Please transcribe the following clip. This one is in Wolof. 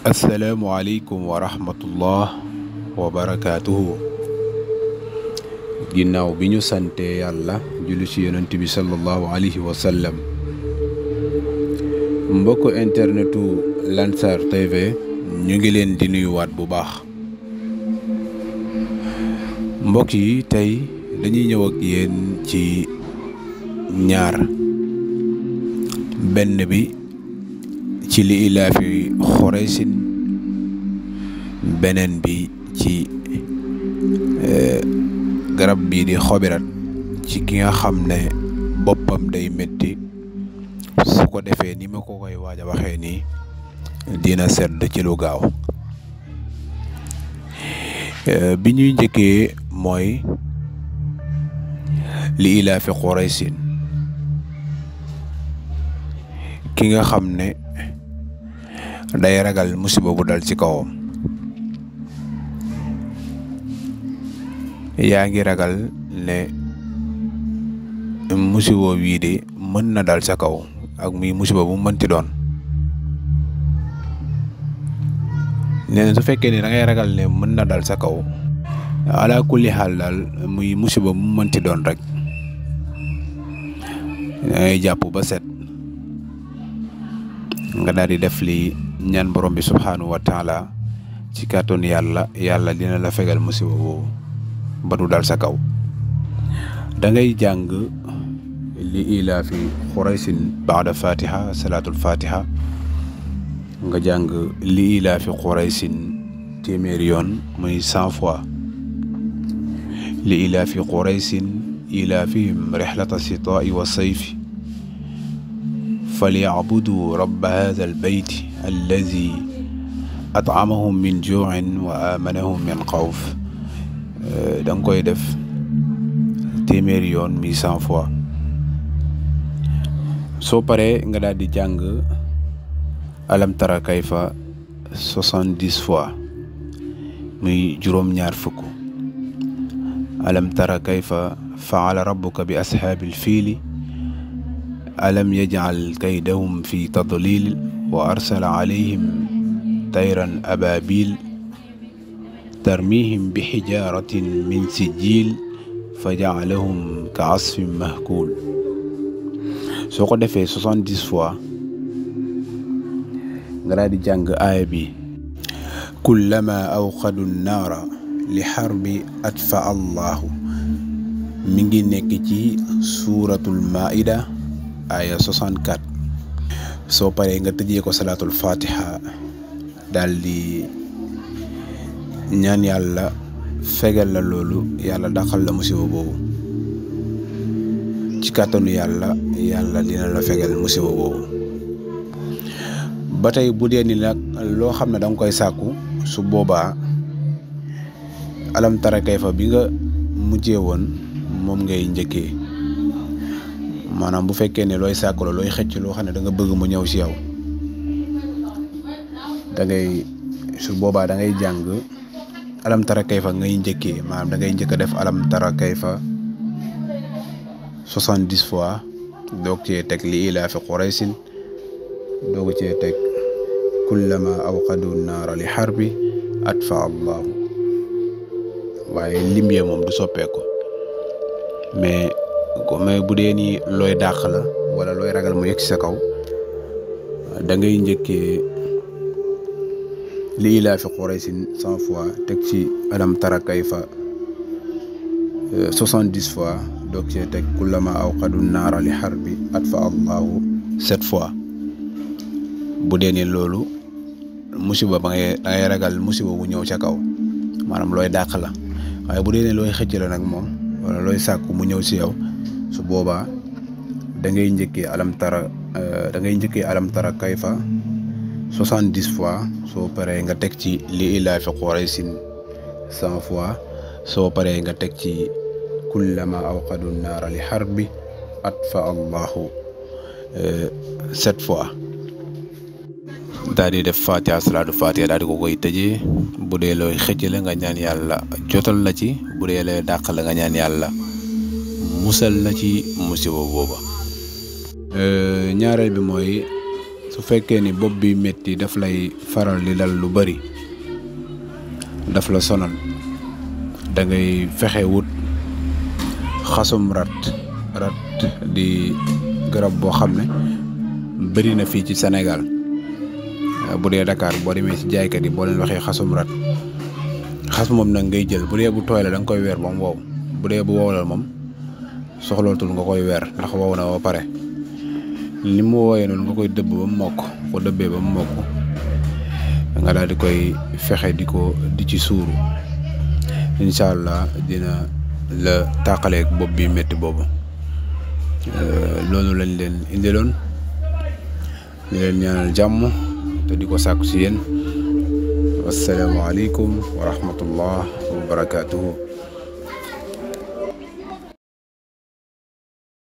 asalaamualeykum wa rahmatullah wa barakaatuhu. ginnaaw bi ñu sante yàlla julli ci yonent bi sallallahu alayhi wa sallam. mbokk internetu Lansar TV ñu ngi leen di nuyuwaat bu baax. mbokk yi tey dañuy ñëw ak yéen ci ñaar, benn bi ci li ilaafi Xuraysin, beneen bi ci garab bii di xobirat ci ki nga xam ne boppam day metti su ko defee ni ma ko koy waaj a waxee nii dina sedd ci lu gaaw. bi ñuy njëkkee mooy li ilaafi Xuraysin, ki nga xam ne day ragal musiba bu dal ci kawam. yaa ngi ragal ne musiba wii de mën na dal sa kaw ak muy musiba bu mënti doon. nee na su fekkee ne da ngay ragal ne mën na dal sa kaw, ala kulli xaal daal muy musiba bu mënti doon rek da ngay jàpp ba set nga daal di def lii ñaan borom bi subhaanahu wa taala. ci kàttanu yàlla dina la fegal musiba boobu ba du dal sa kaw. da ngay jàng li ilaafi Xuraysin baada fatiha, salaatul fatiha. nga jàng li ilaafi Xuraysin téeméeri yoon muy 100 fois. li ilaafi Xuraysin ilaafihim rihlata sitaa'i wa sayfi falyacbudu rabba haadha albayti allazi at'amahum min juu'in wa aamanahum min xawf. da nga koy def téeméeri yoon mi 100 fois. soo paree nga daal di jàng alam tara kayfa 70 fois muy juróom-ñaar fukk. alam tara kayfa faala rabbuka bi ashaabil fiili alam yaj'al kaydahum fi tadlil wa arsala alayhim tayran ababil tarmihim bi xijaratin min sijil fa ja'alahum ka asfin mahkul. soo ko defee 70 fois nga daal di jàng aaya bi kullama awqadu nnaara li xarbi atfa allahu. mi ngi nekk ci suuratul maida aya 64. soo paree nga tëjee ko salaatul fatiha daal di ñaan yàlla fegal la loolu, yàlla dàqal la musiba boobu. ci kàttanu yàlla dina la fegal musiba boobu. ba tey bu dee ni nag loo xam ne da nga koy sàkku, su boobaa alam tara kayfa bi nga mujjee woon moom ngay njëkkee. maanaam bu fekkee ne looy sàkku la, looy xëcc loo xam ne da nga bëgg mu ñëw ci yow, su boobaa da ngay jàng alam tara kayfa ngay njëkkee. maanaam da ngay njëkk a def alam tara kayfa 70 fois doog cee teg li ilaafi Xuraysin, doog cee teg kullama awqadu naara li xarbi atfa allahu. waaye lim yee moom du soppeeku. mais bu dee ni looy dàq la wala looy ragal mu yegg ci sa kaw, da ngay njëkkee li ilaafi Xuraysin 100 fois teg ci alam tara kayfa 70 fois doog cee teg kullama awqadu naara li xarbi atfa allahu 7 fois. bu dee ni loolu musiba da ngay ragal musiba bu ñëw ca kaw, maanaam looy dàq la. waaye bu dee ne looy xëcc la nag moom, wala looy sàkku mu ñëw ci yow, su boobaa da ngay njëkkee alam tara kayfa 70 fois. soo paree nga teg ci li ilaafi Xuraysin 100 fois. soo paree nga teg ci kullama awqadu naara li xarbi atfa allahu 7 fois. daal di def fatiha, salaatu fatiha daal di ko koy tëjee. bu dee looy xëcc la nga ñaan yàlla jotal la ci, bu dee looy dàq la nga ñaan yàlla musal la ci musiba booba. ñaareel bi mooy su su fekkee ni bopp bi metti daf lay faral di dal lu bari daf la sonal da ngay fexe wut xasum rat di garab boo xam ne bëri na fii ci Sénégal bu dee Dakar boo demee ci jaaykat yi boo leen waxee xasum rat xas moom nag ngay jël bu dee bu tooy la da nga koy weer ba mu wow bu dee bu wow la moom soxlootul nga koy weer ndax wow na ba pare ni mu wooyee noonu nga koy dëbb ba mu mokk ko dëbbee ba mu mokk nga daal di koy fexe di ci suuru incha allah dina la tàqaleeg bopp bi métti boobu loolu lañ leen indiloon di leen ñaanal jàmm te di ko sàkku si yéen wassalaamu aleykum wa rahmatullah wa barakatuhu